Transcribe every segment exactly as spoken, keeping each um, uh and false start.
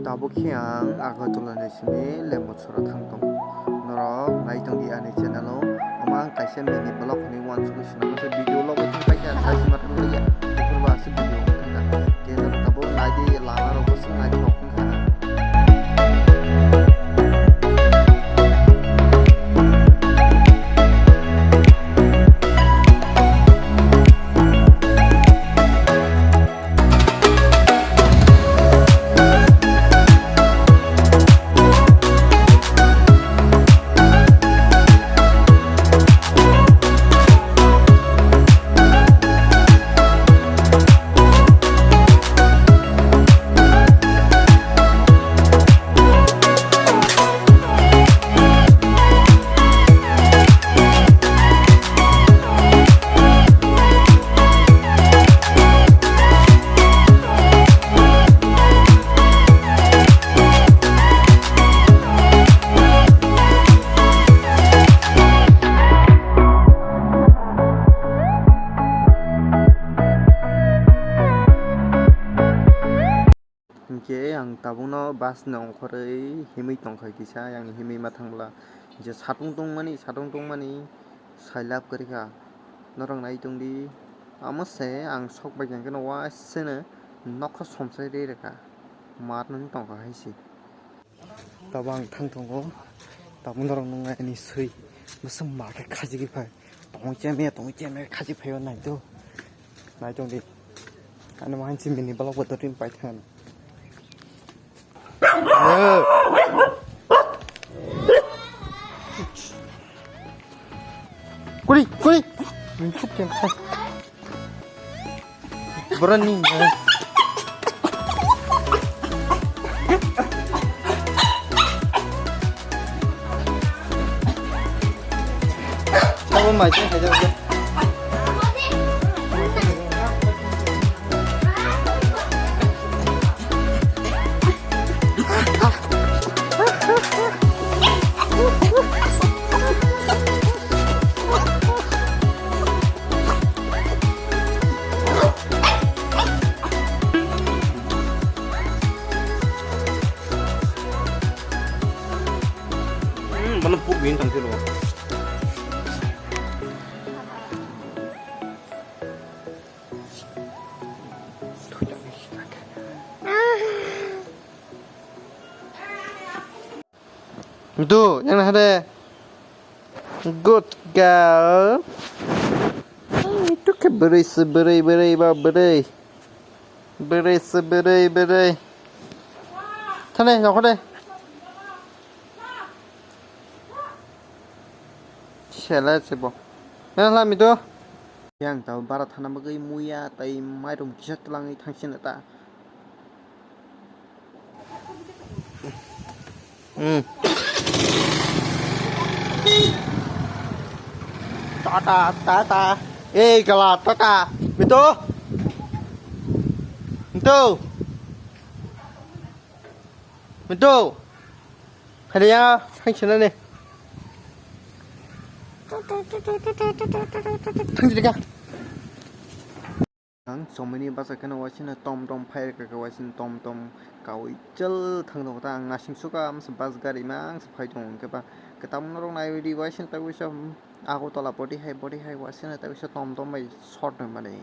Tabuk khe ang Agartala ni simi Lembutshora thang tongo. Norok nai tong di ani channel o. Omo ang kaisa mini vlog hinwi uansugwi swnam masa video logo thang paikha, sai se ma thang liya. Buphur ba aswk video wng thangkha. Khe norok tabuk nai di, lama rok bo swng naithok wngkha. Hinkhe ang tabukno bus ni ongkhorwi himwi tongkha kisa, yang himwi ma thangla je satung tongmani, satung tongmani sailap kwrwikha. Norok nai tongdi, amo se ang sok bai khe waisano nokha somsai rwi rwkha, mat nung tongkha hai se. Tabuk ang thang tongo, tabuk norok nung nai ani swi bwswk ma khe khajigwi phai. Tongwi chemya, tongwi chemya, khachi phaio naito. Naitong di. Ano mahan si mini balok boto team pai thang. Kuri, kuri. Minchuk kem khai. Berani. Abo mai se hai jabo. Hmm, bono puk bin tang silo. Mitu, yang na hade. Good girl. Mitu khe bwrwi se bwrwi, bwrwi ba bwrwi. Bwrwi se bwrwi, bwrwi. Thane, nokho de. Sela se bo. Yang la mitu. Yang tau bara thana bagwi muya tai mairum kisa twlangwi thangsina ta. Hmm. Tata, tata. Eh, kala, tata. Mitu. Mitu. Mitu. Hadi ya, thangsina ni. Thangsina ka. Ang chomini basa kheno waisino tom tom phai rwkha khe waisino tom tom kaui chwl thang tongo ta ang nasing suka amsa bus gari ma angsa phai tongo hwnkhe ba kwtal norok naiwi di waisino tei waisa Agartala body hai body hai waisino tei waisa tom tom bai short wngmani.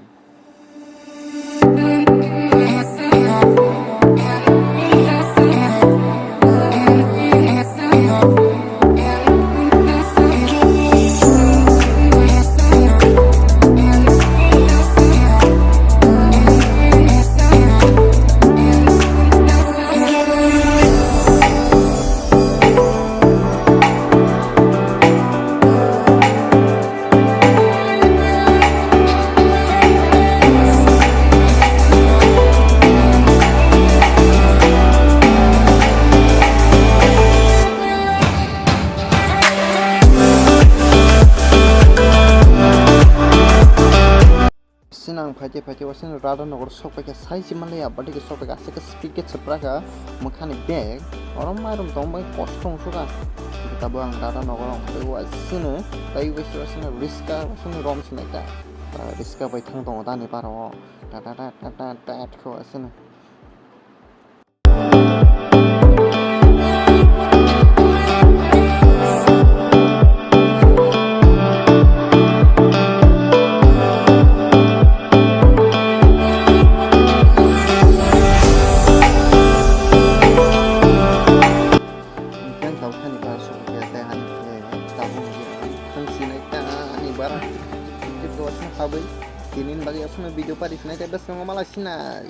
Sini ang phaite phaite waisano Radha Nagar sok paikha, sai se manliya, bati khe sok paikha, aswk khe speed khe chwpra kha, mwkhani bag, oro mairum tong bai kosto wng suka. Tabuk ang Radha Nagar wng phai waisano, tai waisano riska, waisano rom sinai ta, riska bai thang tongo tani para o, ta ta ta ta ta ta khe waisano. Ang sinai ta ani bara. Tip ko sa habai. Tinin bagi asuna video pari sinai ta bes nang mala sinai.